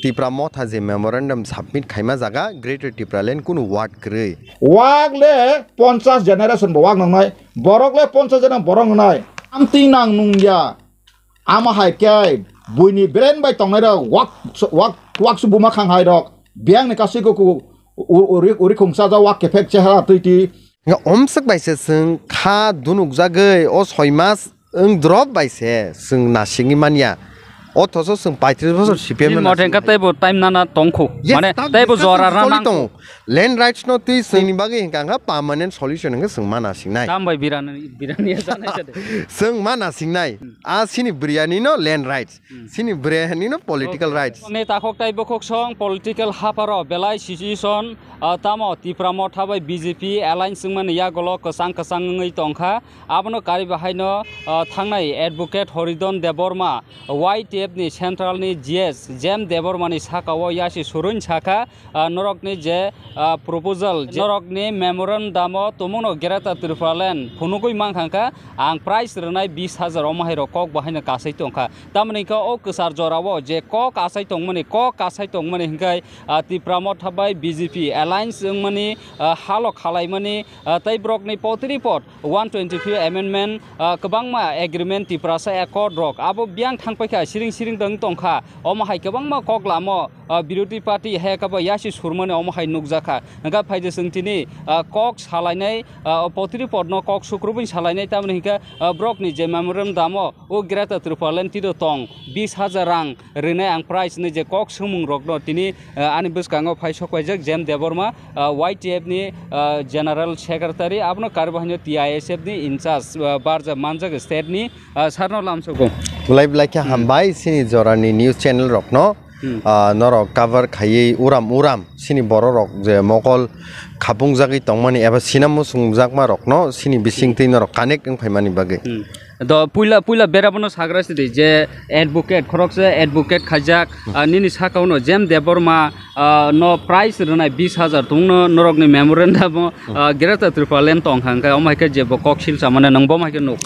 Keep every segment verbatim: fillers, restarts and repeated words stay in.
Tipra Motha je memorandum submit khaima jaga Greater Tipraland kunu ward kwrwi. Wak le ponchas generation bo wak nangnai, borok le ponchas jana borok nangnai. Amtwi nang nungya. Ama hai khe buini brain bai tongnai rok wak, wak, wak su buma khang hai rok. Biyang ni kasi kuku u-, u-, uri, uri khungsa ja wak kephek chehara twi twi. Nga omswk bai se chwng kha dunuk jagwi o soi mas wng drop bai se chwng nasingwi manya. Othoso chwng paitris bosor C P M Bini no mote wngkha nasingwi. Teibo time nana tongkhu. Yes, mane tam teibo discussion jora choli rana tongo. Land rights no twi chwngni bagwi hwnkha hwnkha permanent solution hwnkhe chwng ma nasingnai. Tam bai birani, birani ya janai jade. Chwng ma nasingnai. Hmm. A sini bwrwiyani no land rights. Hmm. Sini bwrwiyani no political rights. Ni takhok tai bokhok song political haparo belai situation, ah, tamo Tipra Motha bai B J P alliance wngmani yagolo kwchang kwchang wngwi tongkha. Abono kari bahaino, ah, thangnai Advocate Horidon Debbarma, Y T F ni Central ni G S Jem Debbarma ni sakao yasi surun sakha, ah, norokni je, ah, proposal, je norokni memorandum o tumungno Greater Tripura Land phunugwi mankha kha, ang price rwnai bis hajar omo hai rok kok bahaino kasai tongkha. Tamoni khe o kwchar jorao je kok asai tongmani, kok asai tongmani hwnkhe, ah, Tipra Motha bai B J P alliance wngmani, ah, halo khalaimani, ah, tei borokni potri pot one twenty-five amendment, ah, kwbangma agreement Tiprasa accord rok abo biyang thangpaikha, siring siring dang tongkha, omo hai kwbangma kok lamo, ah, birodhi party hai kabo yasi surmani omo hai nukjakha. Hwnkhe phaidi chwng tini, ah, kok salainai, ah, potri potno kok sukrubui salainai, tamoni hwnkhe, ah, borokni je memorandum o o Greater Tripura Land twido tong bis hajar rang rwnai ang price hinwi je kok swngmung rokno tini, ah, ani bwskango phai sok paijak Jem Debbarma, ah, Y T F ni, ah, General Secretary, abono karwi bahaino T I S F ni in charge, ah, barja manjak state ni, ah, sarno lamsogo. Belai belai khe Hmm. hambai chini jorani news channel rokno, Hmm. ah, norok cover khaiwi uram uram chini borok rok je mokol khapungjagwi tongmani eba sinamo sungjakma rokno chini bising Hmm. twi norok connect wng phaimani bagwi. Hmm. Do puila, puila berabono sagra sidi je advocate, khoroksa advocate khaijak, Hmm. ah, nini sakao no Jem Debbarma, ah, no price rwnai bis hajar tongno norokni memorandum o, Hmm. ah, Greater Tripura Land tong kha, hwnkhe omo hai khe jebo kok sil samane nwng bo hai khe nuk.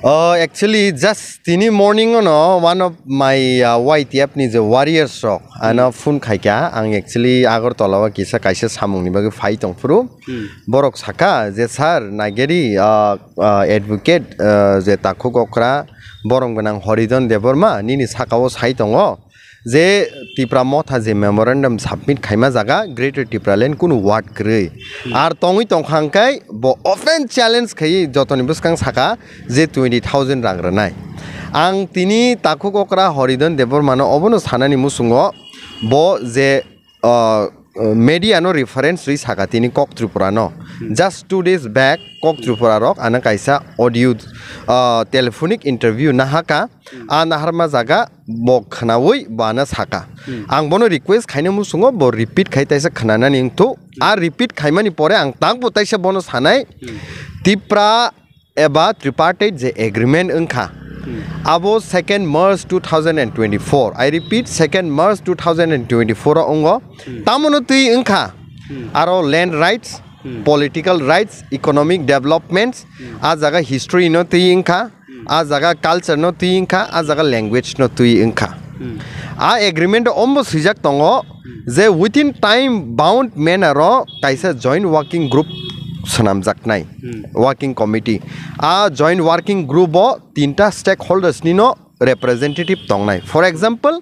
Oh, actually, just tini morning ono one of my, ah, Y T F ni je warriors rok, ano Hmm. phone khaikha, ang actually Agartala o kisa kaisa samung ni bagwi phai tongphuru. Hmm. Borok saka je, "Sir, nageri, ah, ah, advocate, ah, je takhuk okra, borom gwnang Horidon Debbarma, nini saka o sai tongo je Tipra Motha je memorandum submit khaima jaga Greater Tipraland kunu ward kwrwi. Hmm. Ar tongwi tongkha hwnkhe bo open challenge khaiwi jotoni bwskang saka je twenty thousand rang rwnai." Ang tini takhuk okra Horidon Debbarma no obono sanani muchungo bo je ah, media no reference rwi saka tini Kok Tripura no. Hmm. Just two days back, Kok Hmm. Tripura rok ano kaisa audio, ah, telephonic interview nahaka, Hmm. a naharma jaga bo khnaui bo ano saka. Hmm. Ang bono request khaina muchungo bo repeat khai taisa khnanani wngthu. Hmm. A repeat khaimani pore ang tangbo taisa bono sanai, Hmm. Tipra eba tripartite je agreement wngkha, Hmm. abo second March two thousand and twenty-four, I repeat, second March two thousand and twenty-four o wngo. Hmm. Tamono twi wngkha, Hmm. aro land rights, Hmm. political rights, economic developments, Hmm. a jaga history no twi wngkha, Hmm. a jaga culture no twi wngkha, a jaga language no twi wngkha. Hmm. A agreement o ombo swijak tongo, Hmm. je within time bound manner o kaisa joint working group swnamjaknai, Hmm. working committee. A joint working group o tinta stakeholders ni no representative tongnai. For example,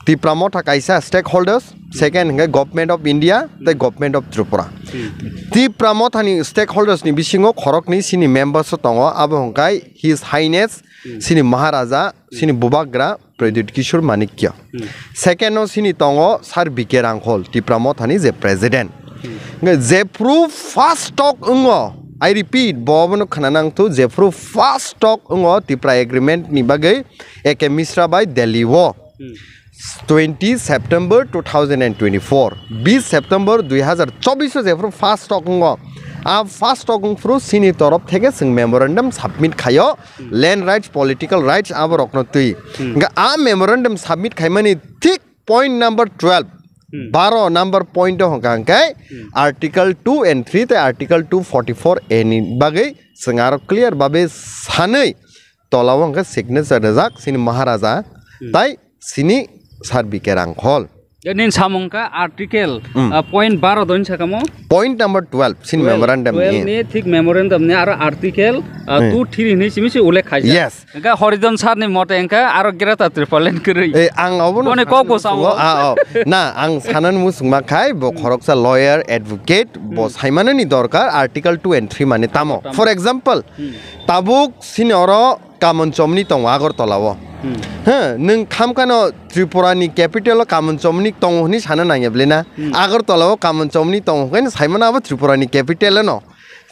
Tipra Motha kaisa stakeholders, Hmm. second hwnkhe Government of India tei Hmm. Government of Tripura. Hmm. Tipra Motha ni stakeholders ni bisingo khoroknwi sini members o tongo, abo hwnkhe His Highness, Hmm. sini Maharaja, Hmm. sini Bubagra, Pradyut Kishore Manikya. Hmm. Second o sini tongo Sir B K Rangkhol, Tipra Mothani je president. Hmm. Hwnkhe jephru first talk wngo, I repeat, bo obono khna nangthu, jephru first talk wngo Tipra agreement ni bagwi A K Mishra bai Delhi o. Hmm. Twenty September two thousand and twenty-four, bis September dui hazar chobbish o jephru first talk wngo. A first talk wngphru sini torof theke chwng memorandum submit khaio. Hmm. Land rights, political rights abo rokno twi. Hmm. Hwnkhe a memorandum submit khaimani thik point number twelve, Hmm. baro number point o hwnkha hwnkhe Hmm. Article two and three tei Article two forty-four A ni bagwi chwng aro clear babe sanwi tola o hwnkhe signature rijak chini Maharaja Hmm. tai chini Sir B K Rangkhol. Nini samung ka article, Hmm. ah, point baro doni sakamo? Point number twelve, sin Twelve, memorandum twelve ni. ni thik memorandum ni aro article, ah, Hmm. two three hinwi simi se ullekh khaijak. Yes. Hingke Horidon sir ni mote hingke aro Greater Tipraland kwrwi. Eh, ang obono Boni sanani kok bo muchungo, sao. ah, oh. Na, ang sanani muchungma khai, bo Hmm. khoroksa lawyer, advocate, bo Hmm. saimanani dorkar, article two and three mane tamo. Tamo. For example, Hmm. tabuk sini oro Kamon Chomni tongo Agartala o. Hmm. He, nwng khamkano Tripura ni capital o Kamon Chomni tongo hinwi sana nangya bwle na? Hmm. Agartala o Kamon Chomni tongo hwnkhe saimano abo Tripura ni capital no.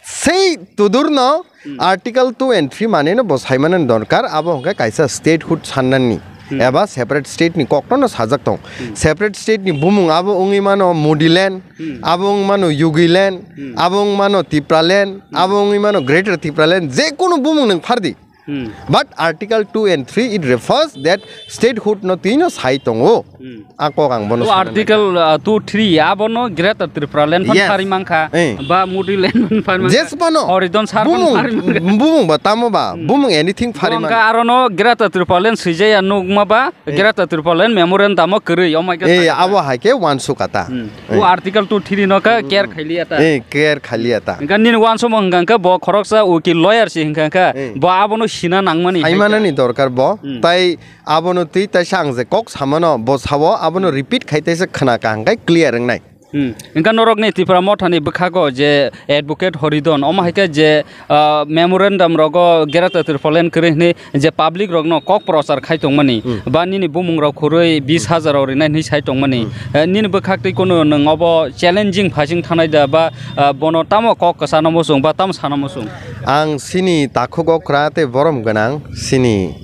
Sei tudur no Hmm. article two and three mane no bo saimano dorkar, abo hwnkhe kaisa statehood sannani Hmm. eba separate state ni kokno no sajak tong. Hmm. Separate state ni bumung abo wngwi mano Modiland, Hmm. abo wngwi mano Yogiland, Hmm. abo wngwi mano Tipraland, Hmm. abo wngwi mano Greater Tipraland, je kunu bumung nwng phardi. Hmm. But Article two and three, it refers that statehood no twi no sai tongo. Hmm. A kok ang bono O sana Article, uh, two three, abono Greater Tipraland phan Yes. phari mankha, Eh. ba Modiland phan phari mankha, Jes bano. Horidon sar phan Bumung, phari mankha. bumung ba tamo ba, Hmm. bumung anything phari Bo mankha. Hwnkha arono Greater Tipraland swijaya nukma ba, Eh. Greater Tipraland memorandum o kwrwi, oh my God, Eh, sakha. abo hai khe wansuk kata. Hmm. Eh. O Article two three no kha care khailiya ta. Eh, care khailiya ta. Hwnkha nini wansukma hwnkha khe bo khoroksa ukil lawyer se hwnkha khe Eh. bo abono sina nangmani hai khe. Saimanani dorkar bo. Hmm. Tai abono twi taisa ang je kok samano bo sao abono repeat khai taisa khna kaham khai clear wngnai. Hmm. Hwnkha norokni Tipra Mothani bwkhago je advocate Horidon, omo hai khe je, ah, memorandum rogo Greater Tipraland kwrwi hwnwi je public rokno kok prochar khai tongmani, Hmm. ba nini bumung rok khurui bis hajar rok rinai hwnwi sai tongmani. Hmm. Eh, nini bwkhak twi kunu nwng obo challenging phasing thanai da ba, ah, bono tamo kok kwchano muchung ba tamo sana muchung? Ang sini takhuk okra tei borom gwnang sini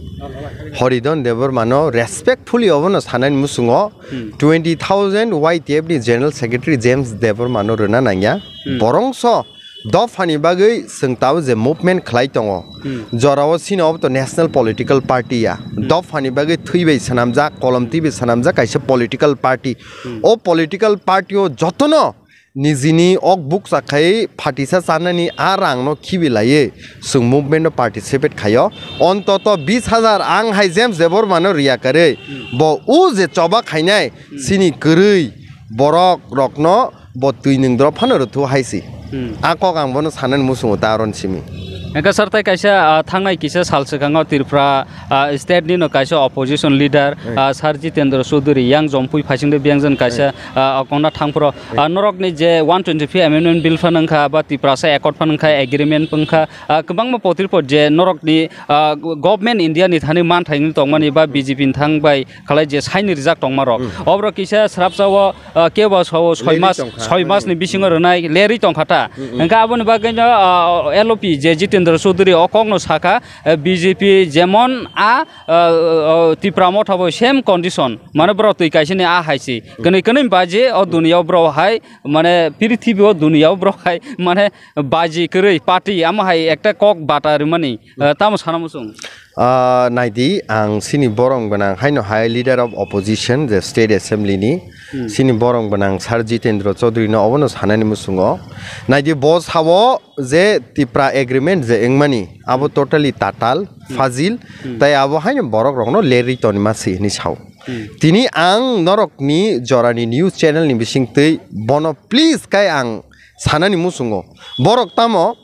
Horidon Debbarmano respectfully obono sanani muchungo Hmm. twenty thousand Y T F ni General Secretary James Debbarmano rwna nangya. Hmm. Borongso dophani bagwi chwng tabuk je movement khlai tongo. Hmm. Jorao sini obo to national political party ya. Hmm. Dophani bagwi thwi bai swnamjak, kolom twi bai swnamjak kaisa political party. Hmm. O political party o jotono nijini ok bukcha khai phatisa chanani a rangno khibi laiwi chwng movement o participate khaio. Ontoto bis hajar ang hai James Debbarmano riya karwi Hmm. bo o je choba khainai Hmm. sini kwrwi borok rokno bo twi nwng drop phano rwthu hai si. Hmm. A kok ang bono sanani muchungo ta aron simi. Hwnkha sir, tai kaisa, ah, thangnai kisa sal swkango Tripura, ah, state ni no kaisa opposition leader, Hmm. ah, Sir Jitendra Chaudhary yang jompui phaisingde biyangjan kaisa, Hmm. ah, kongna thangphro. Hmm. Ah, norokni je one twenty-five amendment bill phano wngkha ba Tiprasa accord phano wngkha, agreement wngkha, ah, kwbangma potripot je norokni, ah, government India ni thani manthai wngwi tongmani ba B J P ni thang bai khalai je saini rijak tongma rok. Hmm. Oborok kisa srapsa o, ah, kebo sao soi Lerwi mas, tongkha. Soi mas ni Hmm. bisingo rwnai lerwi tongkha ta. Hmm, hmm. Hwnkha aboni bagwi no, ah, L O P je Jitendra Chaudhary o kok no sakha, eh, B J P jemon a, ah, ah, Tipra Motha bo same condition, mane borok twi kaisa ni a hai se. Hmm. Kwnwi kwnwi baji o Hmm. dunia o borok hai, mane prithibi o dunia o borok hai, mane baji kwrwi party amo hai ekta kok bata rwmani, eh, tamo sana muchung? Ah, naidi, ang sini borom gwnang haino hai leader of opposition je state assembly ni, Hmm. sini borom gwnang Sir Jitendra Chaudhary no obono sanani muchungo. Naidi, bo sao je Tipra agreement je wngmani, abo totally tatal, Hmm. fajil, Hmm. tai abo haino borok rokno lerwi tonima si hinwi sao. Hmm. Tini ang norokni jorani news channel ni bisingtwi bono please kai ang sanani muchungo. Borok tamo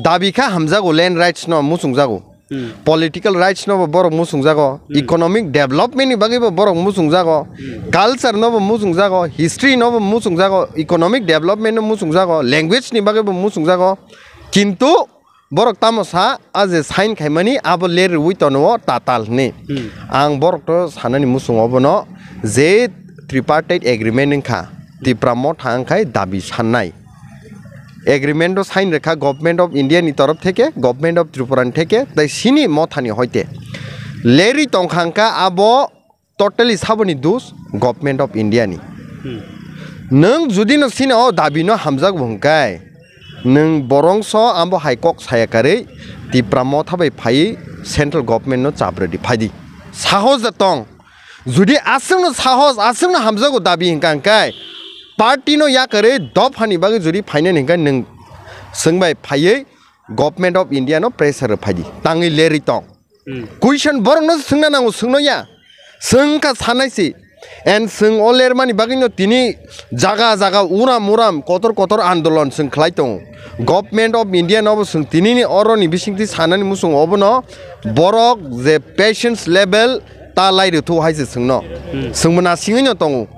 dabi kha hamjago, land rights no muchungjago. Hmm. Political rights no bo borok muchungjago. Hmm. Economic development ni bagwi bo borok muchungjago. Hmm. Culture no bo muchungjago. History no bo muchungjago. Economic development no muchungjago. Language ni bagwi bo muchungjago. Kintu borok tamo sa, a je sign khaimani abo ler rwui tono tatal hwnwi. Hmm. Ang borok to sanani muchungo bono je tripartite agreement wngkha, Tipra Motha wngkhai dabi sannai. Agreement o sign rwkha Government of India ni torof theke, Government of Tripura ni theke, tai sini Motha ni hoite. Lerwi tongkha wngkha abo totally saboni dos Government of India ni. Hmm. Nwng judi no sini o dabi no hamjak bo hwnkhe, nwng borongso abo hai kok saya karwi Tipra Motha bai phaiwi central government no chaprwdi phaidi. Sahos da tong. Judi aswkno sahos, aswkno hamjago dabi hwnkha hwnkhe, party no yakarwi dophani bagwi judi phainani hwnkhe nwng swngbai phaiwi Government of India no pressure rwphaidi. Tangwi lerwi tong. Hmm. Question borokno swngna nango, swngno ya. Swngkha sanai si. And chwng o lermani bagwino tini jaga jaga uram uram kotor kotor andolon chwng khlai tongo. Government of India nobo chwng tinini oroni bisingtwi sanani muchungo obono borok je patience level ta lai rwthu hai se chwngno. Chwngbo nasingwino tongo.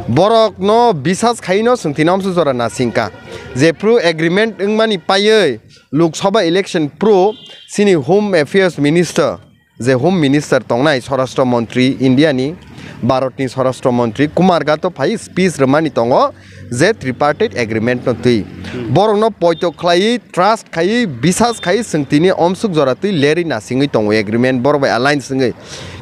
Borokno bisas khaino chwng tini amsuk jora nasingkha. Jephru agreement wngmani paiwi Lok Sabha election phru chini Home Affairs Minister, je Home Minister tongnai, Swarashtra Montri India ni, Bharat ni Swarashtra Montri Kumar Gato phai speech rwmani tongo je tripartite agreement no twi. Borok no poito khlaiwi, trust khaiwi, bisas khaiwi chwng tini omsuk jora twi lerwi nasingwi tongo agreement borok bai alliance wngwi.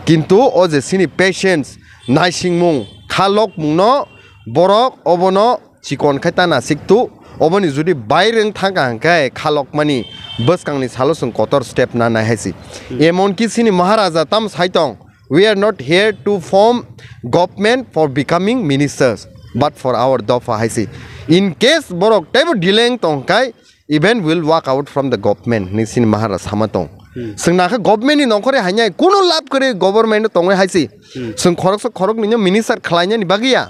Kintu o je chini patience, naisingmung, kha lokmung no borok obono chikon khai ta nasik tu, oboni judi baireng thangkha hwnkhe khalokmani bwskangni salo chwng kotor step na nai hai se. Emonki chini Maharaja tam sai tong, "We are not here to form government for becoming ministers, but for our dopha," hai se. In case borok teibo delay wng tong khai, "Even will walk out from the government," hinwi chini Maharaja sama tong. Chwng nakha government ni nongkhorwi hainai kunu lab kwrwi government tongwi hai se. Chwng khoroksa khoroknwi no minister khlainani bagwi ya.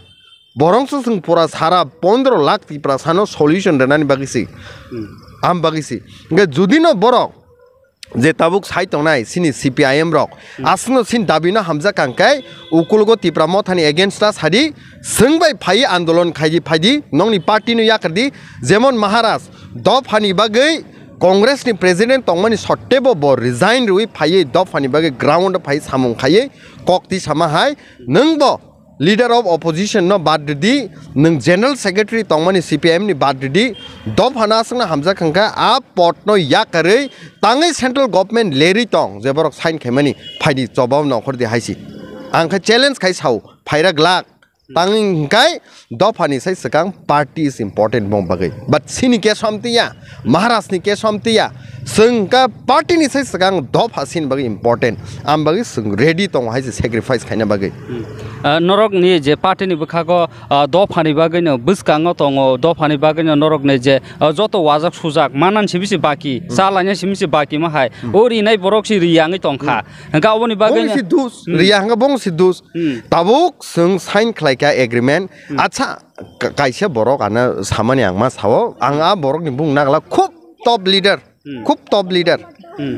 Borongso chwng pura sara pondro lakh Tiprasano solution rwnani bagwi se. Am bagwi se. Hwnkhe judino borok je tabuk sai tongnai chini C P I M rok, aswkno chini dabino hamjak kang khe ukulogo Tipra Mothani against a sadi, chwng bai phai andolon khaidi phaidi, nongni party no yakardi, jemon Maharaj dophani bagwi Congress ni president tongmani sottebo bo resign rwi phaiwi dophani bagwi ground o phai samung khaiwi kok twi sama hai, nwngbo Leader of Opposition no bad ridi, nwng General Secretary tongmani C P I M ni bad ridi, dophano aswkno hamjak hwnkha a pot no yakarwi tangwi central government lerwi tong, je borok sign khaimani phaidi chobao nongkhor di hai se. Ang khe challenge khai sao, phaira glak, tangwi hwnkhe dophani sai swkang party is important bong bagwi. But chini case o amtwi ya, Maharaj ni case o amtwi ya, chwng ka party ni sai swkang dopha sini bagwi important. Am bagwi chwng ready tongo hai se sacrifice khaina bagwi. Ah, norok ni je party ni bwkhago, ah, dopha ni bagwi no bwskango tongo, dopha ni bagwi no norok ni je, ah, joto wajak sujak manan simi se baki, chalaina simi se baki ma hai. O rinai borok se riyangwi tongkha. Hwnkhe aboni bagwi bong no si dus, riya hwnkhe bong si dus. Tabuk chwng sign khlai kha agreement. Acha, ka-, kaisa borok ano samani ang ma sao, ang a borokni bung nagla khub top leader, khub top leader.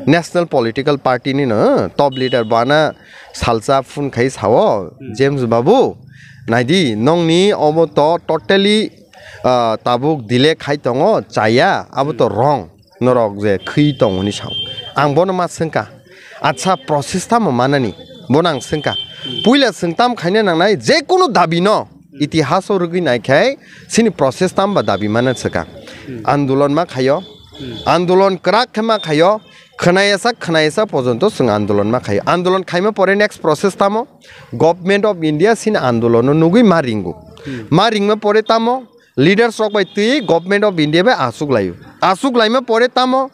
National political party ni no top leader bo ano salsa phone khai sao, James Babu, naidi nongni obo to totally, ah, tabuk delay khai tongo, chaya, abo to wrong. Norok je khwi tong hwnwi sao. Ang bono ma swngkha. Acha process tamo manani? Bono ang swngkha. Puila chwng tam khaina nangnai, je kunu dabi no itihaso rwgwi nai khai chini process tam ba dabi mana swkang. Andolon ma khaio. Andolon kwrak khe ma khaio. Khwnayasa, khwnayasa pojonto chwng andolon ma khaio. Andolon khaima pore next process tamo? Government of India chini andolon no nugwi ma ringo. Ma ringma pore tamo? Leaders rok bai twi Government of India bai aswk laio. Aswk laima pore tamo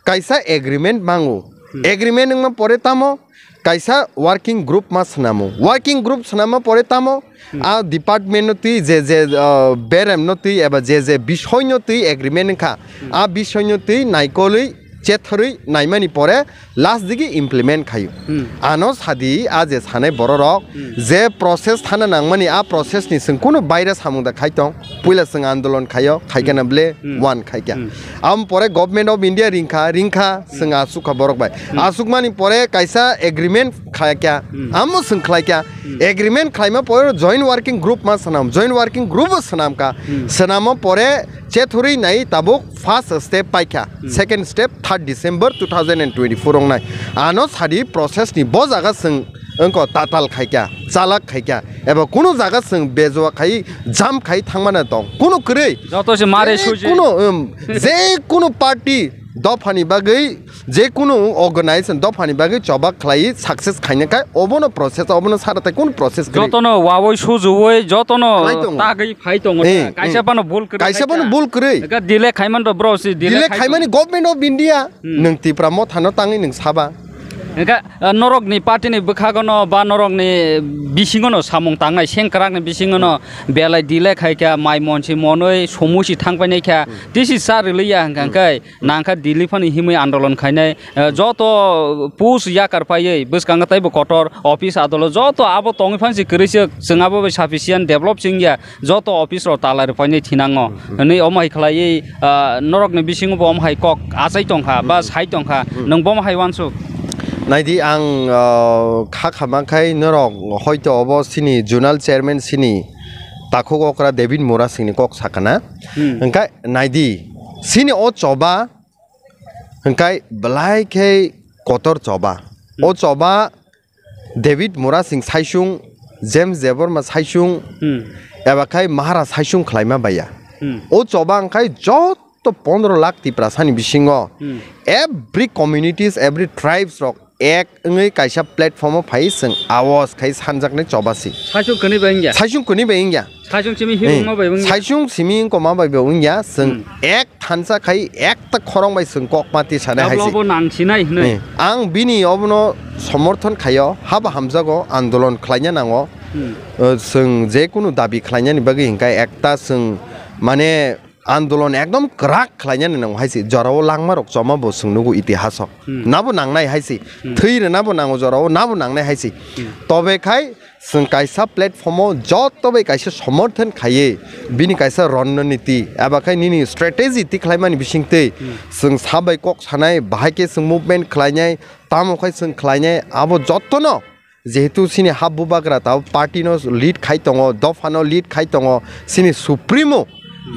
kaisa agreement mango. Agreement wngma pore tamo kaisa working group ma swnamo. Working group swnamma pore tamo a department no twi je je, ah, berem no twi eba je je bisoy no twi agreement wngkha. A bisoy no twi naikolwi chethorwi naimani pore last digi implement khaio. Ano sadi a je sanai bororok je process thana nangmani a process ni chwng kunu baire samung da khai tong. Puila chwng andolon khaio, khaikhe na ble wan khaikha. Amo pore Government of India ringkha, ringkha chwng asukha borok bai. Asukmani pore kaisa agreement khaikha, amo chwng khlaikha. Agreement khlaima pore joint working group ma swnam, joint working group bo swnamkha. Swnamo pore chethorwi nai tabuk first step paikha, second step third December two thousand and twenty-four wngnai. Ano sadi process ni bo jaga chwng wngkha tatal khaikha, chalak khaikha, eba kunu jaga chwng bejua khai jam khai thangmana tong. Kunu kwrwi. Joto se mare je suji. Kunu, um, je kunu party dophani bagwi, je kunu organization dophani bagwi chobak khlai success khaina khai obono process, obono sara tai kunu process kwrwi. Jotono wawoi sujuwoi, jotono khlai tongo. Tagwi phai tongo. Eh, kaisa eh. Phano bul kwrwi. Kaisa phano bul kwrwi. Delay khaiman to bro si delay khaimani Government of India. Nwng Tipra Motha no tangwi nwng saba. Hwnkhe, ah, norokni party ni bwkhagono ba norokni bisingono samung tangnai, sengkrakni bisingono belai delay khai kha, mai monsi monwi somusi thangpainai kha, tisi cha rwliya hwnkha hwnkhe nangkha Delhi phano himwi andolon khainai, ah, joto post yakar paiwi bwskango teibo kotor office adolo joto abo tongwi phansi kwrwi se chwng abo bai sufficient develop se wngya. Joto office rok tala rwphainai thinango. Hwnwi omo hai khlaiwi, ah, norokni bisingo bo omo hai kok achai tongkha ba sai tongkha, nwng bomo hai uansuk? Naidi ang, ah, kha khama khai norok hoito obo sini zonal chairman sini takhuk okra David Murasingni kok sakana. Hwnkhe naidi sini o choba hwnkhe belai khe kotor choba. O choba David Murasing saisung, James Debbarma saisung, Hmm. eba khai Maharaj saisung khlaima baiya. Hmm. O choba wngkhai joto pondro lakh Tiprasani bisingo Hmm. every communities, every tribes rok ek wngwi kaisa platform o phai chwng awas khai sanjaknai choba si. Saisung kwnwi bai wngya? Saisung kwnwi bai wngya. Saisung simi himung Eh, ma bai wngya? Saisung simi wngkoma bai bo wngya, chwng Hmm. ek thansa khai ekta khorang bai chwng kok mati sanai hai Tabla se. Bo nang sinai hwnwi. Eh, ang bini obono somorthon khaio, haba hamjago, andolon khlaina nango. Hmm. Eh, chwng je kunu dabi khlainani bagwi hwnkhe ekta chwng mane andolon ekdom kwrak khlainani nango hai se. Jorao langma rok choma bo chwng nugo itihasok. Hmm. Nabo nangnai hai se. Hmm. Thwi rwna bo nango jorao, nabo nangnai hai se. Hmm. Tobe khai chwng kaisa platform o joto bai kaisa somorthon khaiwi bini kaisa ronnoniti eba khai nini strategy tikhlaimani bisingtwi Hmm. chwng sabai kok sanai, bahai khe chwng movement khlainai, tamo khai chwng khlainai, abo jotono jehetu chini ha bubagra tabo party no lead khai tongo, dopha no lead khai tongo, chini supremo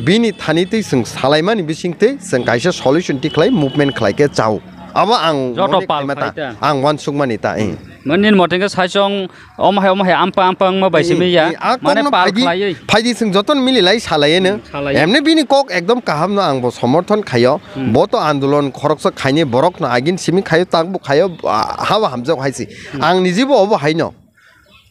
bini thani twi chwng salaimani bisingtwi chwng kaisa solution tikhlai movement khlai khe chao. Abo ang Joto mone pal khaima ta, khlai ta. Ang uansukmani ta, eh. Mani mote khe saisong Omo hai, omo hai, ampa, ampa wngma bai simi ya. Eh, eh, a Mane kokno pal phaidi, khlaiwi. Phaidi chwng jotono mililai salaiwi no. Hmm, salaiwi. Emne bini kok ekdom kaham no ang bo somorthon khaio. Hmm. Bo to andolon khoroksa khaini borok no agin simi khaio, tak bo khaio, ah, haba hamjak hai si. Hmm. Ang nijibo obo hai no.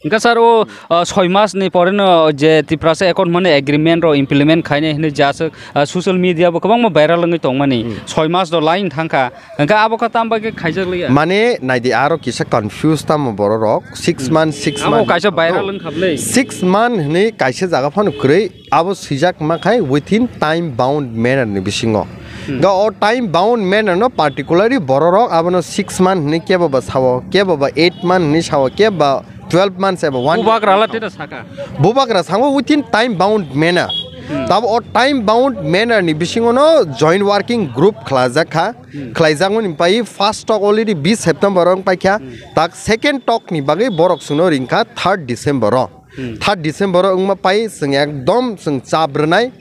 Hwnkhe sir, o, ah, soi mas ni pore no je Tiprasa Accord mane agreement rok implement khainai hinwi jaswk, ah, social media bo kwbangma viral wngwi tongmani. Hmm. Soi mas do line thangkha. Hwnkhe abo khe tamo bagwi khaijak liya? Mane, naidi, aro kisa confuse tamo bororok. Six Hmm. month, six Abo month. Kaisa viral Oh. wngkha bwle. Six month hinwi kaisa jaga phano kwrwi, abo swijak ma khai within time bound manner ni bisingo. Hmm. Ga o time bound manner no particularly bororok abono six month hinwi kebo ba sao, kebo ba eight month hinwi sao, kebo ba twelve months eba one year Bubagra la hinwi tei sao. Da saka. Bubagra sango within time bound manner. Hmm. Tabo o time bound manner ni bisingo no joint working group khlajak kha. Hmm. Khlaijakmani pai first talk already bis September o wng paikha. Hmm. Tak second talk ni bagwi borok chwngno ringkha third December o. Hmm. Third December o wngma pai chwng ekdom chwng chap rwnai.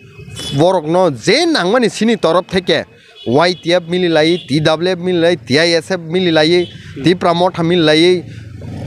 Borokno je nangmani sini torop theke Y T F mililai, T W F mililai, T I S F mililai, Hmm. Tipra Motha mililai,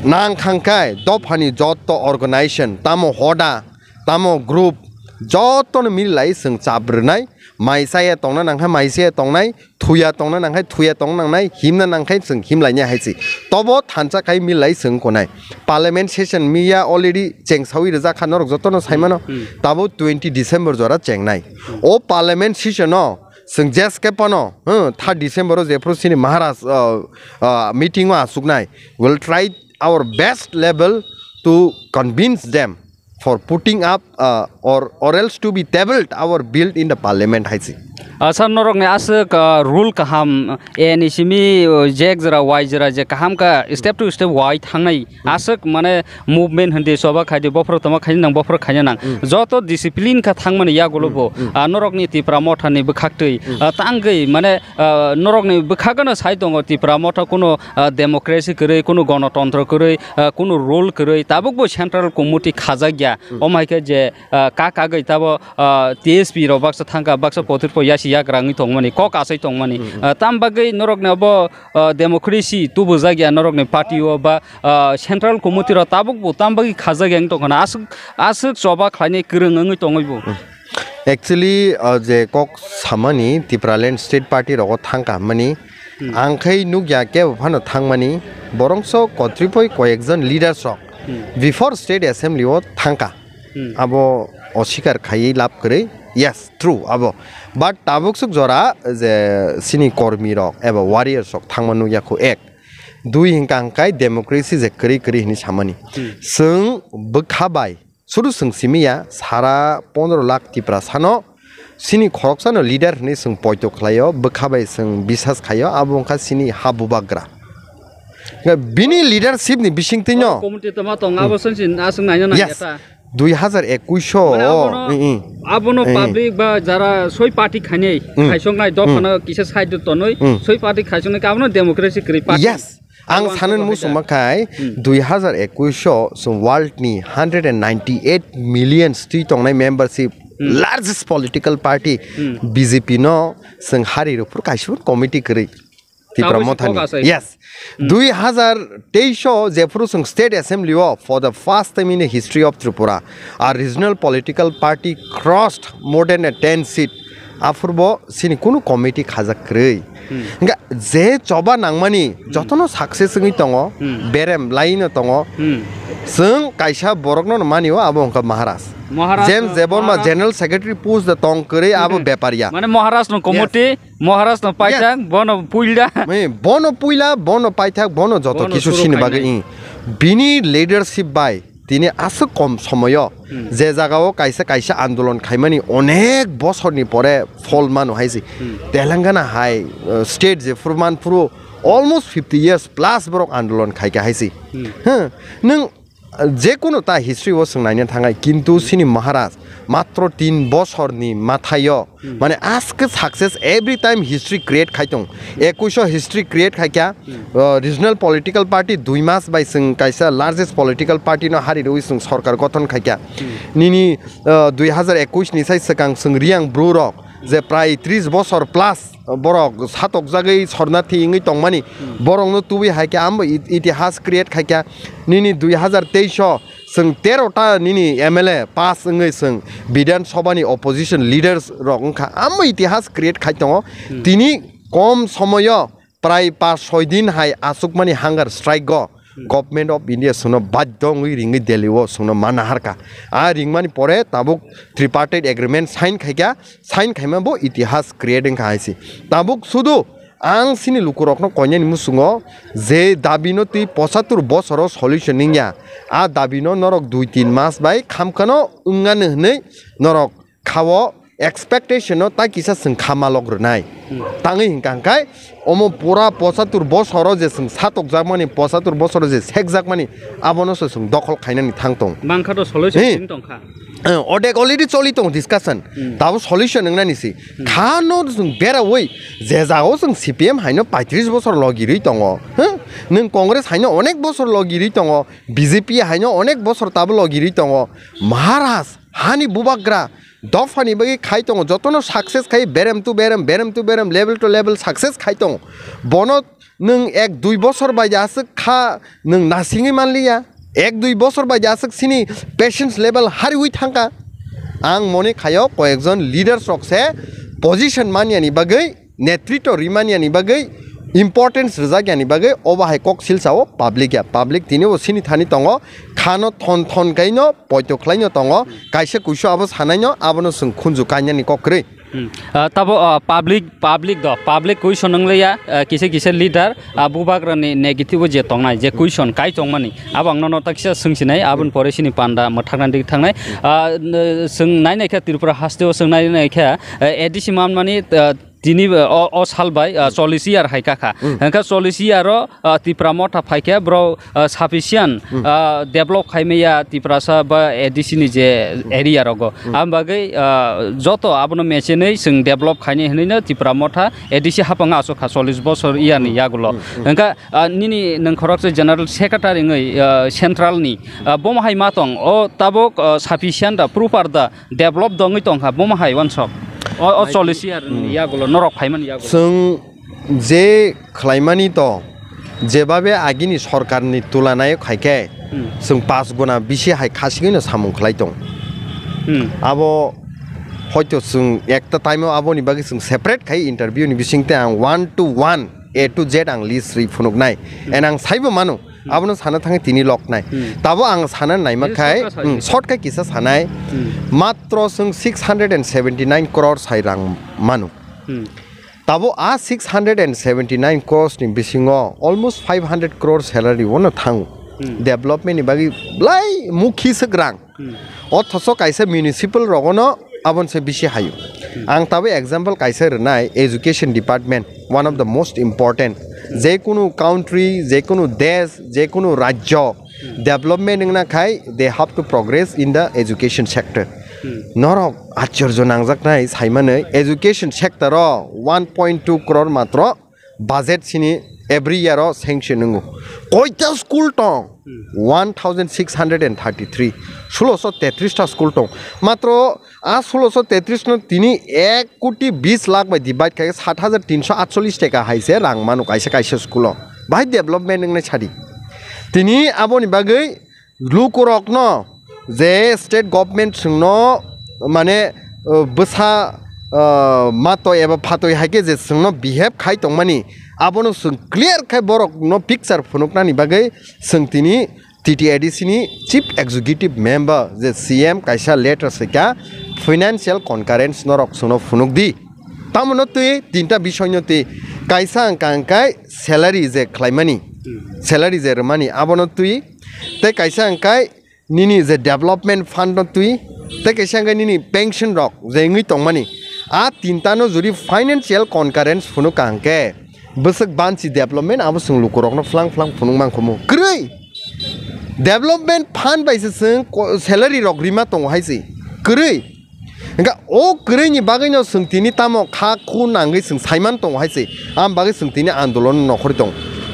nang khangkhai dophani jotto organization, tamo hoda, tamo group, jottono mililai chwng chap rwnai. Mai chaya tongna nangkha mai chaya tongnai, thuya tongna nangkha thuya tongna nangnai, himna nangkha chwng himlainai hai se. Tobo thansa khai milai chwng konai. Parliament session miya already chengsawi rijak kha norok jotono saimano. Hmm. Tabo twenty December jora chengnai. Hmm. O parliament session o chwng jeske pano, hmm, third December o jephru sini Maharaj, uh, uh, meeting o asuknai. We'll try our best level to convince them for putting up, uh, or, or else to be tabled our bill in the parliament hai se. Ah, sir, norokni aswk, ah, rule kaham, A N E simi, oh, jek jora, Y jora je kaham ka step to step wai thangnai. Hmm. Aswk mane movement hindi soba khaidi, bophoro toma khaidi nang, bophoro khaina nang. Hmm. Joto discipline kha thangmani yagulo Hmm. bo. Hmm. Ah, norokni Tipra Mothani bwkhaktwi, Hmm. ah, tangwi mane, ah, norokni bwkhagano sai tongo Tipra Motha kuno ah, democracy kwrwi, kunu gonotontro kwrwi, ah, kunu rule kwrwi, tabukbo central committee khajakya. Hmm. Omo hai khe je, ah, ka kagwi tabo, ah, T S P rok baksa thangkha, baksa potrikbo yasi yagra wngwi tongmani, kok asai tongmani. Hmm, hmm. Ah, tam bagwi norokni abo, ah, democracy tubujakya norokni party o ba, ah, central committee rok tabukbo tam bagwi khajakya wng tongkhana. Aswk, aswk choba khlainai kwrwng wngwi tongwibo. Hmm. Actually, uh, je kok samani Tipraland State Party rogo thangkha hwnmani, Hmm. ang khai nukya kebo phano thangmani, borongso kotripoi koyekjon leaders rok Hmm. before State Assembly o thangkha. Hmm. Abo osikar khaiwi lab kwrwi, yes, true abo. But tabuk swk jora je sini kormi rok eba warriors rok thangma nukya khu ek. Dui hingka hingkai democracy je kwrwi kwrwi hinwi samani. Hmm. Chwng bwkha bai, sudu chwng simi ya, sara pondro lakh Tiprasano, chini khoroksano leader hinwi chwng poito khlaio, bwkha bai chwng bisas khaio, abo wngkha chini ha bubagra. Bini leadership ni bisingtwino. Committee tongma tong, abo Hmm. songsi aswk naina nang Yes. eta. Dui hazar ekuish o, Mane abono, mm, mm. abono Mm. public ba jara soi party khainai, Mm. khaisoknai, Mm. dophano kisa side o tonwi, Mm. soi party khaisoknai, abono democracy kwrwi party. Yes. Ang Abo ang sanani kebo musung hai makhai, Hmm. dui hazar ekuish o, so world ni hundred and ninety eight million twi tongnai membership, Hmm. largest political party, Hmm. B J P no, chwng hari rupur kaisa committee kwrwi. Tipra Tabuk Mothani. Kok asai. Yes. Hmm. Dui hazar teish o jephuru chwng State Assembly o for the first time in the history of Tripura, a regional political party crossed more than a ten seat. Aphurbo chini kunu committee khajak kwrwi. Hmm. Hingkha je choba nangmani Hmm. jotono success wngwi tongo, Hmm. berem laino tongo. Hmm. Chwng kaisa borokno mani o abo wngkha Maharaj. Maharaj James no, Debbarma Maharaj General Secretary post da tong kwrwi abo Hmm. bepar ya. Mane Maharaj no Yes. committee Maharaj no paithak, Yes. bono puila. Eh, bono puila, bono paithak, bono joto Bono kisu suru sini bagwi, khainai. Ing. Bini leadership bai tini aswk kom somoyo Hmm. je jagao kaisa kaisa andolon khaimani onek bosorni pore phol mano hai se. Hmm. Telangana hai, uh, state je phuru man phuru almost fifty years plus borok andolon khaika hai se. Hmm. Huh? Nwng Jekunu ta history o chwng naina thangai, kintu sini Maharaj matro tin bosorni mathaio, Hmm. mane aske success every time history create khai tong. Ekuish o history create khai kya, Hmm. uh, regional political party dui mas bai chwng kaisa largest political party no hari rwi chwng sorkar gothon khai kya. Hmm. Nini, uh, dui hazar ekuish ni sai swkang chwng Riyang Bru rok je prai tris bosor plus borok satokjagwi sornathi wngwi tongmani, Hmm. borokno tubui hai khe amo it-, itihas create khai kha. Nini dui hazar teish o chwng tero ta nini M L A pass wngwi chwng Bidhan Sabha ni opposition leaders rok wngkha, amo itihas create khai tongo. Hmm. Tini kom somoyo prai pas soi din hai achukmani hunger strike go Hmm. Government of India chwngno badhyo wngwi ringwi Delhi o chwngno mana harkha. A ringmani pore tabuk tripartite agreement sign khaikha, sign khaima bo itihas create wngkha hai se. Tabuk sudu ang sini lukurokno koinani muchungo je dabino twi pochatur bosoro solution wngya, a dabino norok dui tin mas bai khamkhano wngani hwnwi norok khao expectation no ta kisa chwng kha malok rwnai. Hmm. Tangwi hwnkha hwnkhe omo pura pochatur bosoro je chwng satokjakmani, pochatur bosoro je sekjakmani, abono se chwng dokhol khainani thang tong. Mankha to solution He. Sini tongkha. Eh, odek already choli tongo discussion. Hmm. Tabo solution wngnani si. Hmm. Khano chwng berawi je jagao chwng C P M haino paitris bosor logi rwi tongo. Huh? Nwng Congress haino onek bosor logi rwi tongo, B J P haino onek bosor tabo logi rwi tongo. Maharaj hani bubagra dophani bagwi khai tongo, jotono success khai berem to berem, berem to berem, level to level success khai tongo. Bono nwng ek dui bosor bai aswk kha nwng nasingwi manliya, ek dui bosor bai aswk sini patience level hariwi thangkha. Ang mone khayo koyekjon leaders rok se position manyani bagwi, netritw rimani ani bagwi, importance rwjak yani bagwi obo hai kok silsa o public ya. Public tini bo sini thani tongo, khano thon thon kaino poito khlaino tongo, kaisa kuisu abo sanaino abono chwng khunju kainani kok kwrwi. Hmm. Ah, tabo, ah, public, public do, public question wnglaia, ah, kisa kisa leader, ah, bubagrani negative o je tongnai, je question kai tongmani, abo ang nono ta kisa swngsinai, aboni pore sini panda mwthakna dik thangnai. Ah, n-, swng nainai khe Tripura haste o swng nainai khe, eh, A D C manmani, ah, Tini, o, o sal bai, ah, chollish year hai kakha. Hmm. Hingkha chollish year o, ah, Tipra Motha phaikhe borok, ah, sufficient, Hmm. ah, develop khaimaya Tiprasa ba A D C ni je Hmm. area rogo. Hmm. Ang bagwi, ah, joto abono mechenwi chwng develop khaini hwnwi no Tipra Motha A D C hapang aswk kha chollish bosor year ni Hmm. yagulo. Hmm. Hmm. Hingkha, ah, nini nwng khoroksa general secretary wngwi, ah, central ni, ah, bomo hai ma tong o tabuk, ah, sufficient da proper da develop dongwi tongkha, bomo hai wansok. O, o Nai- chollish year Hmm. yagulo, norok phaimani yagulo. Chwng je khlaimani to, jebabe agini sorkarni tulanai khaikhe, Hmm. chwng pas guna bisi hai khasigwino samung khlai tong. Hmm. Abo hoito chwng ekta time o aboni bagwi chwng separate khai interview ni bisingtwi ang one to one, A to Z ang list ri phunuknai. Hmm. And ang saibo mano, Hmm. abono sana thangwi tini loknai. Hmm. Tabo ang sana naima Ini khai, shortcut hmm, saidi. Shortcut kisa sanai. Hmm. Matro chwng six hundred and seventy nine crore sai rang mano. Hmm. Tabo a six hundred and seventy nine crores ni bisingo almost five hundred crore salary ono thango. Hmm. Development ni bagwi blai mukhi swk rang. Hmm. Othoso kaisa municipal rogono aboni se bisi hayo. Hmm. Ang tabo example kaisa rwnai, education department, one of the most important. Hmm. Jekunu country, jekunu desh, jekunu rajyo, hmm, development wngna khai, they have to progress in the education sector. Hmm. Norok acchorjo nangjaknai saimanwi education sector o one point two crore matro budget sini every year o sanction wngo. Koita school tong? Hmm. One thousand six hundred and thirty three. Sulosho tetris ta school tong. Matro a sulosho tetris no tini ek koti bis lakh bai divide khai sat hajar tinsho atchollish taka hai se rang mano kaisa kaisa school o. Bahai development wngnai sadi. Tini aboni bagwi lukurokno je state government chwngno mane, uh, bwsa, uh, matoi eba phatoi hai khe je chwngno behave khai tongmani, abono chwng clear khai borokno picture phunuknani bagwi chwng tini T T A D C ni chief executive member je C M kaisa letter swikha, financial concurrence norok chwngno phunuk di. Tamono twi tinta bisoyno twi kaisa wngka hwnkhe salary je khlaimani, salary je rwmani abono twi, tei kaisa hwnkhe nini je development fund no twi, tei kaisa hwnkhe nini pension rok je wngwi tongmani, a tinta no jodi financial concurrence phunuk ka hwnkhe bwswk bansi development abo chwng lukurokno phlang phlang phunuk mankhumu kwrwi. Development fund bai se chwng ko-, salary rok rima tongo hai se kwrwi. Hingkha o kwrwini bagwino chwng tini tamo kha khu nangwi chwng saiman tongo hai se. Am bagwi chwng tini andolon nokhorwi tongo.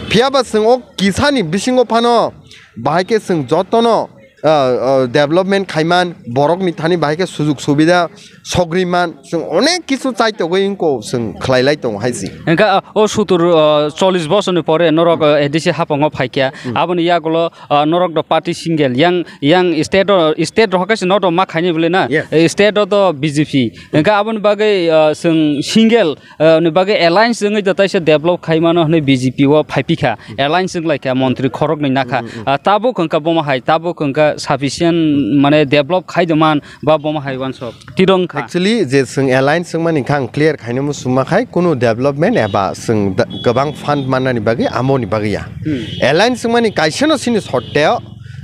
Phiya ba chwng o kisani bisingo phano bahai khe chwng jotono, ah, ah, development khaiman, borokni thani bahai khe sujuk subida sogriman, chwng onek kisu chaitogwi wngko chwng khlailai tongo hai se. Hingkha, ah, o sutur, ah, chollish bosorni pore norok, ah, A D C haphango phaikha. Hmm. Aboni yagulo ah, norok do party single, yang, yang state o, state rok khe se norok do ma khaini bwle na? Yes. Eh, state o do B J P. Hingkhe aboni bagwi, ah, chwng single, ah, ni bagwi alliance wngwi do taisa develop khai mano hwnwi B J P o phai pikha. Alliance wng lai kha montri khoroknwi nakha. Ah, tabuk hwnkha bomo hai, tabuk hwnkha sufficient mane develop khai do man ba bomo hai wansok. Tirong kha. Actually, je chwng alliance wngmani kha, ang clear khaino muchungma khai, kunu development eba chwng da-, kwbang fund mannani bagwi, amoni bagwi ya. Hmm. Alliance wngmani kaisano sini sotteo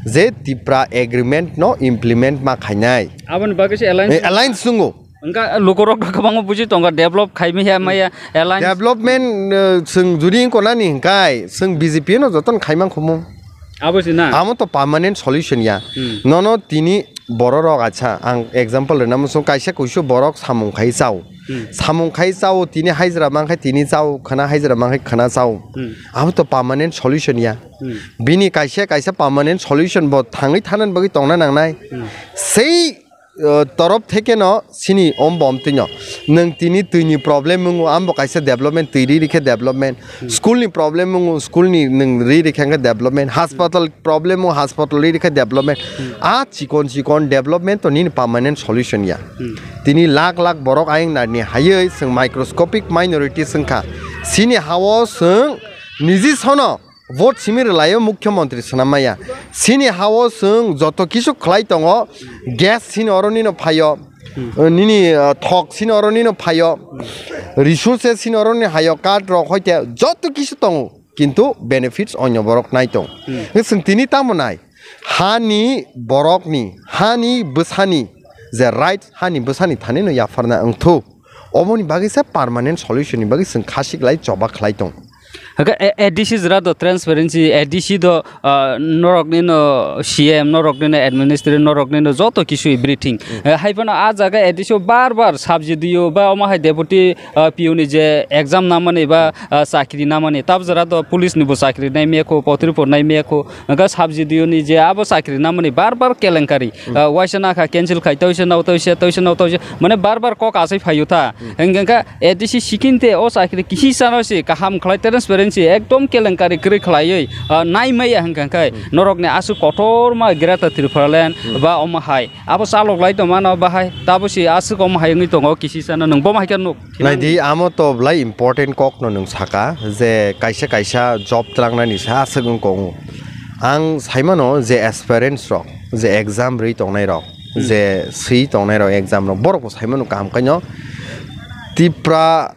je Tipra agreement no implement ma khainai. Aboni bagwi se alliance. Eh, alliance wngo. Hwnkha lukurok kwbangma buji tongo, develop khaimaya maya alliance. Development, eh, chwng juri wngkha nani hwnkhe, chwng B J P no jotono khaimang khumu. Abo se na? Amo to permanent solution ya. Hmm. Nono tini bororok, acha, ang example rwna muchung, kaisa kuisu borok samung khai chao. Hmm. Samung khai chao, tini hajra mang khai tini chao, khwna hajra mang khai khwna chao. Hmm. Abo to permanent solution ya. Hmm. Bini kaisa, kaisa permanent solution bo thangwi thanani bagwi tongna nangnai. Hmm. Sei, uh, torop theke no sini om bom twi no. Nwng tini twi ni problem wngo, ambo kaisa development, twi ri rikhe development. Hmm. School ni problem wngo, school ni nwng ri rikhe hwnkhe development. Hospital problem wngo, hospital ri rikhe development. Hmm. A chikon chikon development to nini permanent solution ya. Hmm. Tini lakh lakh borok ayang nani haywi chwng microscopic minority wngkha. Sini hao chwng niji sono vote simi rwlaio mukhyamantri swnam maya. Sini hao chwng joto kisu khlai tongo, gas sini oro nino phaio, hmm, nini, uh, thok sini oro nino phaio, resources sini oro ni haio, card rok hoite joto kisu tongo, kintu benefits onyo borok nai tong. Hmm. Chwng tini tamo nai, hani borokni, hani bwsani je right, hani bwsani thani no yapharna wngthu. Oboni bagwi se permanent solution ni bagwi chwng khasik lai choba khlai tong. Hake A-, A D C jora do transparency, A D C do, ah, norok nino C M, norok nino administrator, norok nino joto kisu everything. Hmm. Eh, hai phano a jaga A D C o bar bar sabji diyo ba omo hai deputy, ah, P O ni je exam namani ba, ah, chakri namani. Tab jora do police ni bo chakri nai mekho, potri por nai mekho. Hake sabji diyo ni je abo chakri namani bar bar kelenkari. Hmm. Ah, waisa nakha cancel khai, toisa nao, toisa, toisa nao, toisa. Mane bar bar kok asai phaio tha. Hmm. Hingke kha A D C sikin te o chakri kisi chano se kaham khlai transparency ekdom kelenkari kwrwi khlaiwi, ah, nai maya hingke kha. Hmm. Norok ni aswk kotor ma Greater Tipraland, hmm, ba omo hai. Abo chalok lai tongmano bahai. Tabo se aswk omo hai wngwi tongo kisi chano nwng bomo hai khe nuk. Naidi, amo to belai important kok no nwng saka je kaisa kaisa job twlangnani sa aswk wng kongo. Ang saimano je aspirants rok, je exam rwi tongnai rok, hmm, je swi tongnai rok exam rok, borok bo saimano kaham kaino Tipra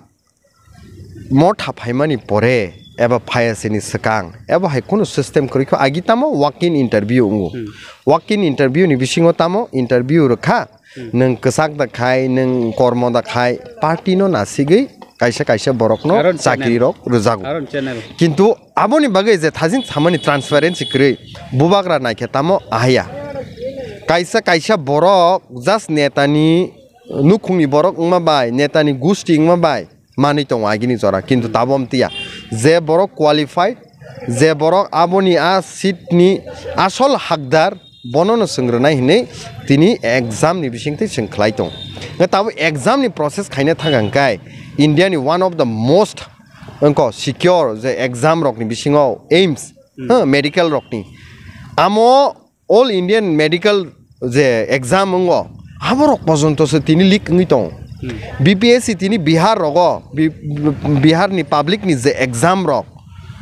Motha phaimani pore eba phayasini swkang eba hai kunu system kwrwi kho, agi tamo walk-in interview wngo. Hmm. Walk-in interview ni bisingo tamo interview rwkha, hmm, nwng kwchak da khai, nwng kormo da khai, party no nasigwi kaisa kaisa borok no chakri rok rwjago. Aron channel. Kintu aboni bagwi je thajin samani transparency kwrwi bubagra naikhe tamo ahaya. Kaisa kaisa borok just netani nukhungni borok wngma bai, netani gusti wngma bai manwi tongo agini jora, kintu tabom tiya. Je borok qualified, je borok aboni a seat ni asol hakdar, bono no swng rwnai hinwi tini exam ni bisingtwi swng khlai tong. Nga tabo exam ni process khaina thang hwnkhe India ni one of the most wngko secure je exam rok ni bisingo AIIMS, hmm, huh, medical rok ni. Amo All Indian Medical je exam wngo, aborok pojonto se tini leak wngwi tongo. Hmm. B P S C tini Bihar rogo, Bi-, Bihar ni public ni je exam rok.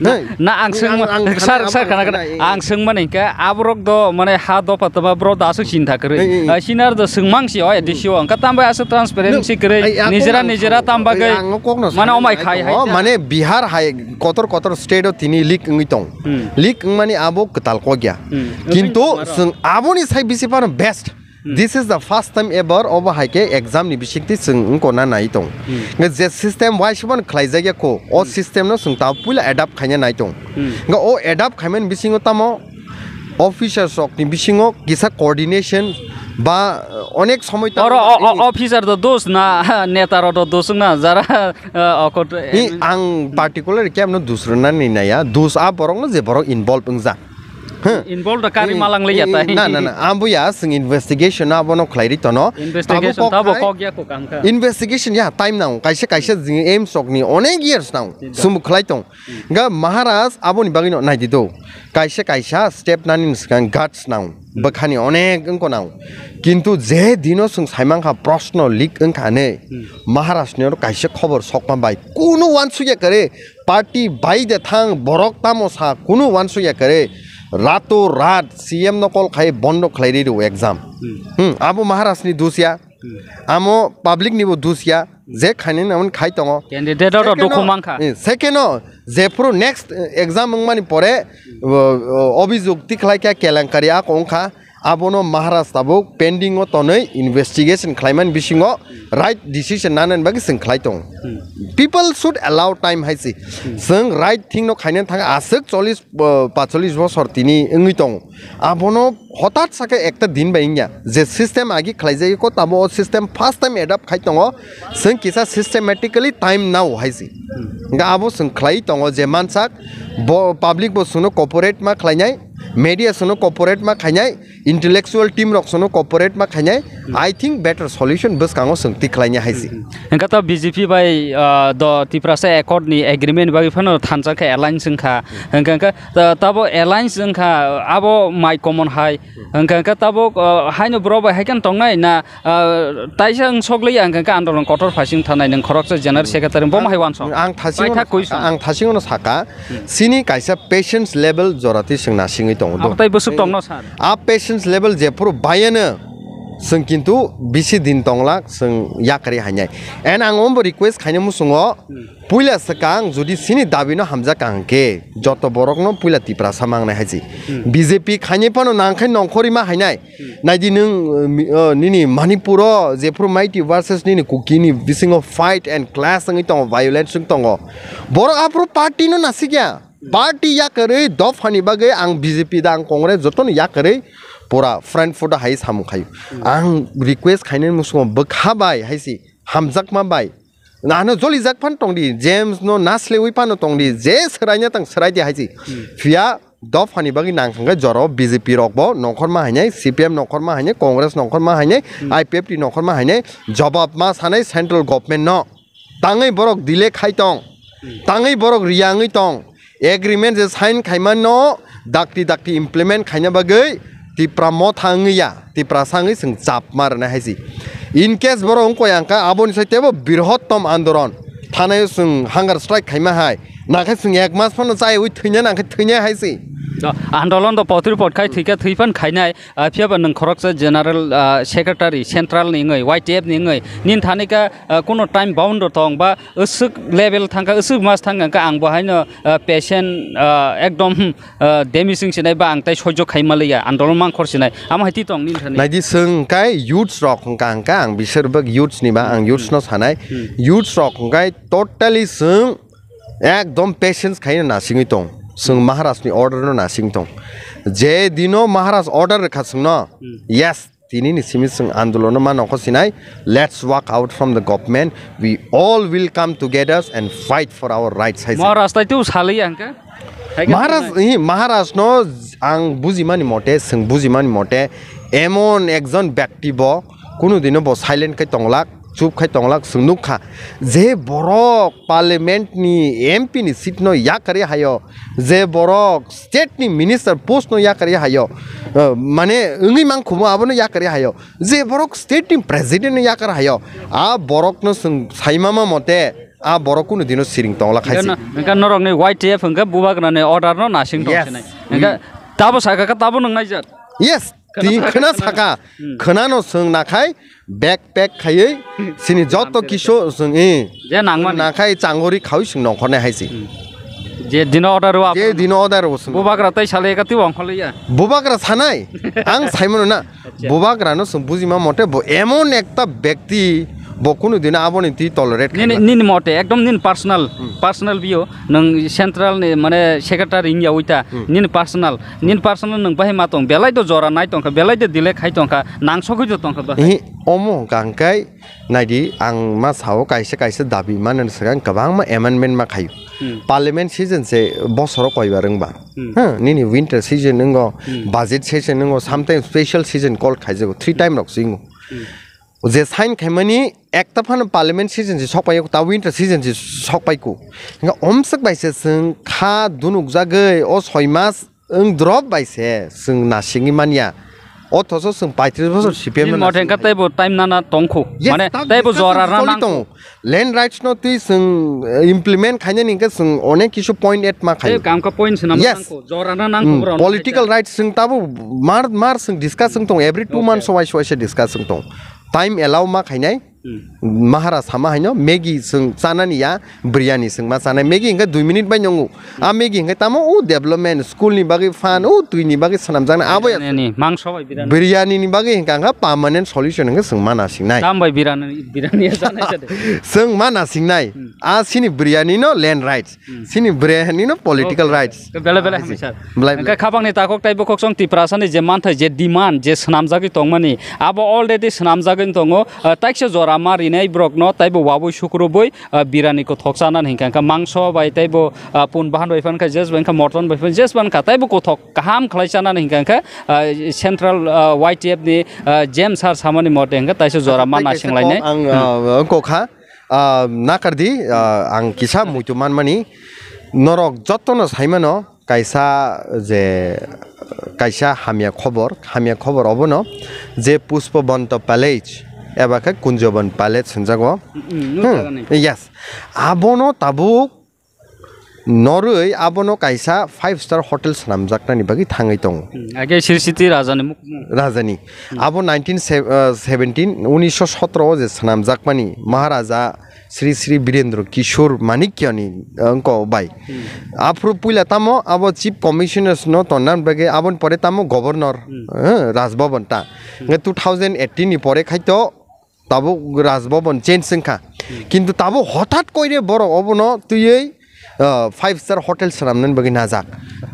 Na, hey, na ang swng ang, ma-, ang sir, khana, sir, khana, khana, khana, eh, ang swng mani khe aborok do mane ha dopha toma bro da aswk chinta kwrwi. Eh, eh, eh. Ah, sinar do swng mang si o A D C o, hmm, ang ka tam bai aswk transparency kwrwi. Ai, ang nijera, kok nang nijera sano, tam bagwi. Ai, ang kok nang mane sano, omai ai khai, tongo, hai. Mane Bihar hai kotor kotor state o tini leak wngwi tong. Hmm. Leak wngmani abo kwtal kok ya. Hmm. Kintu chwng aboni sai bisi phano best. Hmm. This is the first time ever obo hai khe exam ni bisingtwi chwng wngkona nai tong. Hmm. Nga je system wise phano khlai jak ya kho, o, hmm, system no chwng ta puila adapt khaina nai tong. Hmm. Nga o adapt khaimani bisingo tamo officers rok ni bisingo kisa coordination ba, uh, onek somoi ta oro o, o, officer do dos na, neta rok do dos na, jara Ah, okot, ni em, ang particular kemno dus rwnani naya, dus a borokno je borok involve wngja. Huh? Involve da kari malang le ya tai. Na, na, na, ambo ya, swng investigation abono khlai ri tono. Investigation tabo kok ya kok ang kha. Investigation ya, time nang, kaisa, kaisa jing AIIMS rok ni onek years nang, sumuk khlai tong. Ga Maharaj aboni bagwi no nai di do. Kaisa, kaisa step nani swkang guts nang. Bwkhani onek wngko nang. Kintu je dino chwng saimankha proshno leak wngkha hinwi, hmm, Maharashtra ni oro kaisa khobor sokma bai kunu wansukya kwrwi, party bai de thang borok tamo sa kunu wansukya kwrwi, rato rat C M no call khai bondo khlai ri rw exam. Hmm. Hmm, abo Maharashtra ni dusya. Hmm. Amo public ni bo dusya, je khainani amoni khai tongo. Candidate rok dukhu mankha. Eh, second o, jephuru next, eh, exam wngmani pore, o, o, obhijog tikhlai kha, kelenkari ako wngkha, abono Maharaj tabuk pending o tonwi investigation khlaimani bisingo right decision nanani bagwi chwng khlai tongo. Hmm. People should allow time hai se. Hmm. Chwng right thing no khainani thang aswk chollish, o, paithollish bosor tini wngwi tongo. Abono hotat sake ekta din bai wngya, je system agi khlaijagwi ko, tamo o system first time adapt khai tongo, chwng kisa systematically time nao hai se. Hwnkhe abo chwng khlai tongo je mansak, bo public bo chwngno cooperate ma khlainai, media chwngno cooperate ma khainai, intellectual team rok chwngno cooperate ma khainai, I think better solution bwskango chwng tik khlainai hai se. Hwnkhe to B J P bai, ah, do Tiprasa Accord ni agreement bagwi phano thansa khe alliance wngkha. Hwnkhe, hwnkhe, ta-, tabo alliance wngkha, abo mai common hai. Hwnkhe, hwnkhe, tabo, ah, haino borok bai hai khe tongnai na, ah, taisa wng sokliya, hwnkhe, hwnkhe, andolon kotor phasing thanai nwng khoroksa general secretary, bo hai wansong. Ang thasing, ang thasing no saka, hmm, chini kaisa patience level jora twi chwng nasingwi tongo do. Abo tai bwswk tongno sir. A patience level jephuru bayano, chwng kintu bisi din tonglak, chwng yakarwi hainai. And ang ombo request khaina muchungo, hmm, puila swkang jodi chini dabi no hamjak ang khe, joto borok no puila Tiprasa mangnai hai se. Hmm. B J P khainai phano nang khai nongkhorwi ma hainai. Hmm. Naidi nwng, uh, mi-, uh, nini Manipur o jephuru Meitei versus nini Kuki ni bisingo fight and clash wngwi tongo, violence wngwi tongo. Borok aphuru party no nasikya. Party yakarwi dophani bagwi ang B J P da, ang Congress, jotono yakarwi pura front foot hai samung khaio. Hmm. Ang request khainani muchungo bwkha bai hai se, hamjakma bai. Ano jolijak phan tongdi, James no naslewi phano tongdi, je swraina tang swraidi hai se. Hmm. Phiya dophani bagwi nang thangkhe jora o B J P rok bo nongkhorma hainai, C P M nongkhorma hainai, Congress nongkhorma hainai, hmm, I P F T nongkhorma hainai, jobab ma sanai central government no. Tangwi borok delay khai tong, hmm, tangwi borok riyangwi tong, agreement je sign khaimano dakti dakti implement khaina bagwi Tipra motha wngwi ya, Tiprasa wngwi chwng chap ma rwnai hai se. In case borok wngkoi ang kha, aboni sai teibo birhottom andolon thanai o chwng hunger strike khaima hai, nakhe chwng ek mas phano chaiwi thwina nangkhe thwina hai se. To, andolon do potri pot khai thwikha thwiphan khainai, ah, phiyaba nwng khoroksa general, ah, secretary central ni wngwi, Y T F ni wngwi, nini thani kha, ah, kuno time bound rw tong ba usuk level thangkha, usuk mas thangkha, ang bo haino, ah, patient, ah, ekdom, ah, demising sinai ba ang tai sojjo khai maliya, andolon mangkhor sinai, amo hai twi tong nini thani. Naidi swng kai youths rok hwnkha hwnkha ang bisir bak youths ni ba ang youths no sanai, youths rok hwnkha totally swng ekdom patience khaino nasingwi tong, swng Maharaj ni order no nasing tong. Je dino Maharaj order rwkha swngno, yes, tini ni simi swng andolono ma nokho sinai, let's walk out from the government, we all will come together and fight for our rights, hai se. Maharaj tai tu saliya hwnkha? Hai khe Maharaj, tongmai. Hi, Maharaj no ang bujimani mote, swng bujimani mote, emon ekjon byakti bo kunu dino bo silent khai tonglak, chup khai tonglak, swng nukha je borok parliament ni M P ni seat no yakarwi hayo, je borok state ni minister post no yakarwi hayo, eh, mane wngwi mankhumu abono yakarwi hayo, je borok state ni president no yakar hayo, a borok no swng saimama mote a borok kunu dino siring tongla khaisi. Hwnkhe no-, hwnkhe norokni Y T F hwnkhe bubagrani order no nasing tong sinai. Hwnkhe tabo saka khe tabo nwng naijak. Yes, khwna saka, khwnano swng nakhai backpack khaiwi sini joto kisu swng i. Je nangmani. Nakhai changori khawi swng nongkhornai hai si. Je dino order o. Je dino order o swng. Bubagra tai sale ka twi wngkhorliya. Bubagra sanai, ang saimano na. Bubagrano swng bujima mote bo emon ekta byakti bo kunu dino aboni twi tolerate nini, khaima. Nini mote ekdom nini personal, personal view nwng central ni mane secretary wngya uita nini personal, nini personal nwng bahai ma tong belai do jora nai tongkha, belai do delay khai tongkha, nangsogwi do tongkha bahai. Ihi, omo hwnkha hwnkhe naidi ang ma sao kaisa kaisa dabi mano swkang kwbangma amendment ma khaio. Parliament season se bosoro koibar wngba. Ha, nini winter season wngo, budget season wngo, sometimes special season call khaijago, three time rok se wngo. Je sign khaimani ekta phano parliament season se sokpaio, ta winter season se sokpaiko. Hingke omswk bai se chwng kha dunukjagwi o soi mas wng drop bai se chwng nasingwi manya. Othoso chwng paitris bosor C P M ni mote hwnkhe teibo time nana tongkho. Yes, mane teibo jora rana nangkho. Land rights no twi chwng, eh, implement khainani hwnkhe chwng onek kisu point eight ma khaio. Tei kam kha point swnam nangkho, jora na nangkho borok. Political rights chwng tabo mar, mar chwng discuss wng tong, every two months waisa waisa discuss wng tong. Time allow ma khainai. Mahara sama haino Maggi chwng chanani ya, biryani chwng ma chanai. Maggi hwnkhe dui minute bai nongo. A Maggi hwnkhe tamo o development, school ni bagwi phan, o twi ni bagwi swnamjaknai abo ya. Biryani ni mangso bai biryani. Biryani ni bagwi hwnkha hwnkha permanent solution hwnkhe chwng ma nasingnai. Tam bai biryani, biryani ya chanai chade. Chwng ma nasingnai. A sini biryani no land rights. Sini biryani no political rights. Bele bele hamisa. Belai belai. Hwnkhe khapangni takhuk tei bukhuksong Tiprasani je manthai, je demand, je swnamjagwi tongmani, abo already swnamjagwi tongo. Ah, taiksa jora ma rinai borokno taibo wabui sukrubui, ah, birani kothok chanani hwnkha hwnkha mangso bai taibo, ah, pun bahan bai phan kha, jes bai kha, moton bai phan, jes ban kha, taibo kothok kaham khlai chanani hwnkha hwnkha, ah, central, ah, Y T F ni, ah, James sir samani mote hwnkha taisa jora ma naisinglainai. Ang, ah, kokha, ah, nakardi, ah, ang kisa muitu manmani norok jotono saimano. Kaisa je, kaisa hamya khobor, hamya khobor obono je Pushpabanta Palace eba khe Kunjaban Palace hwnjago. Mm, mm, yes. Abono tabuk norwi abono kaisa five star hotel swnamjaknani bagwi thangwi tongo. Mm, age Sri Siti Rajani muk-, muk. Rajani. Abo nineteen seventeen, unisho sotro o je swnamjakmani Maharaja Sri Sri Birendra Kishore Manikya ni, uh, wngko bai. Aphuru puila tamo abo Chief Commissioners no tonna bagwi, aboni pore tamo Governor, uh, Raj Bhavan ta. Hwnkhe two thousand eighteen ni pore khai to tabuk Raj Bhavan change wngkha. Kintu tabuk hothat koire borok obono twiwi, uh, five star hotel swnamnani bagwi najak.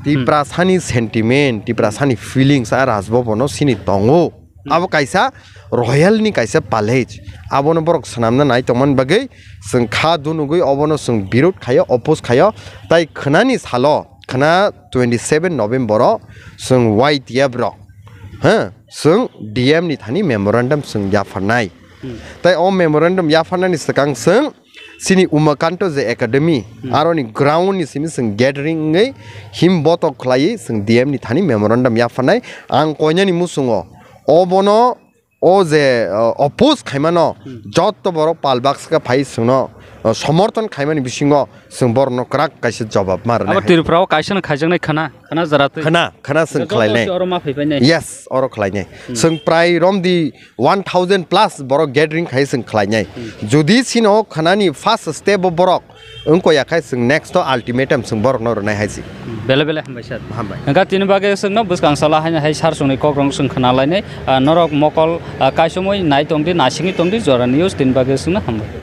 Tiprasani sentiment, Tiprasani feelings a Raj Bhavan o sini tongo. Abo kaisa royal ni kaisa palace. Abono borok swnamna nai tongmani bagwi chwng kha dunugwi obono chwng birod khaio, oppose khaio. Tai khwnani salo, khwna twenty seven November o chwng Y T F rok, ha, chwng D M ni thani memorandum chwng yapharnai. Tai o memorandum yapharnani swkang chwng Sini Umakanto je academy, aroni ground ni simi chwng gathering wngwi him botok khlaiwi chwng D M ni thani memorandum yapharnai. Ang koinani muchungo obono o je, uh, oppose khaimano jotto borok pal baksa khe phai chwngno uh, somorthon khaimani bisingo chwng borokno kwrak kaisa jobab ma rwnai Abo hai. Tripura o kaisa no khaijaknai khana, khana jara twi. Khana, khana chwng Joto khlainai. Oro ma phaipainai. Yes, oro khlainai. Hmm. Chwng prai romdi one thousand plus borok gathering khai chwng khlainai. Hmm. Jodi chini o khanani first step o borok wngkoi ya khai chwng next o ultimatum chwng borokno rwnai hai si. Bele bele hambai sir. Hambai. Hwnkha tini bagwi chwngno bwskang sala haino hai sir chwngni kok rok chwng khna lainai. Ah, norok mokol, ah, kaisomwi nai tongdi, nasingwi tongdi, Jora News tini bagwi chwngno hambai.